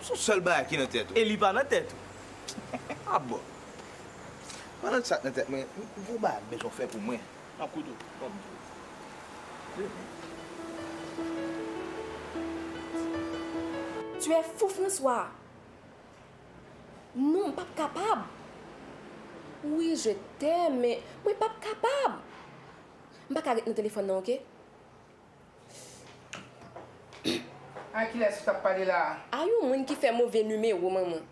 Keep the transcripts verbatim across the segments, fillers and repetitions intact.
Se yon sèl bagay ki nan tèt ou. E li pa nan tèt ou. A bon. Pandan sa k nan tèt mwen, m gon bagay m bezwen w fè pou mwen. M ap koute w. Bon. Tu es fou, François. Non, m p ap kapab. Oui, je t'aime, men mwen p ap kapab. M pa ka ret nan telefòn nan, oke? A kilès ou t ap pale la a? A yon moun ki fè move nimewo, manman.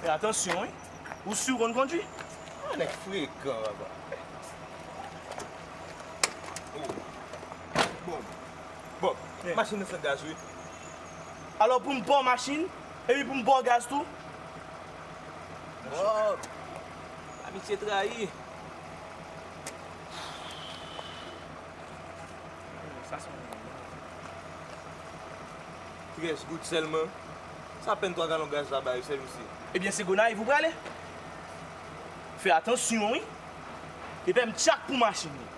Fè atansyon wi. Ou si w konn kondwi? Ah, nèg frekan, papa. Oh. Bon. Bon, machin nan san gaz, wi. Alò pou m ba w machin, epi pou m ba w gaz tou? Bon. Amitye trayi. Sa se yon Trèz goud sèlman. Sa apèn twa galon gaz la bay, sèl misye. Ebyen se Gonayiv ou prale? Fè atansyon wi. Epi m tchak pou machin nan.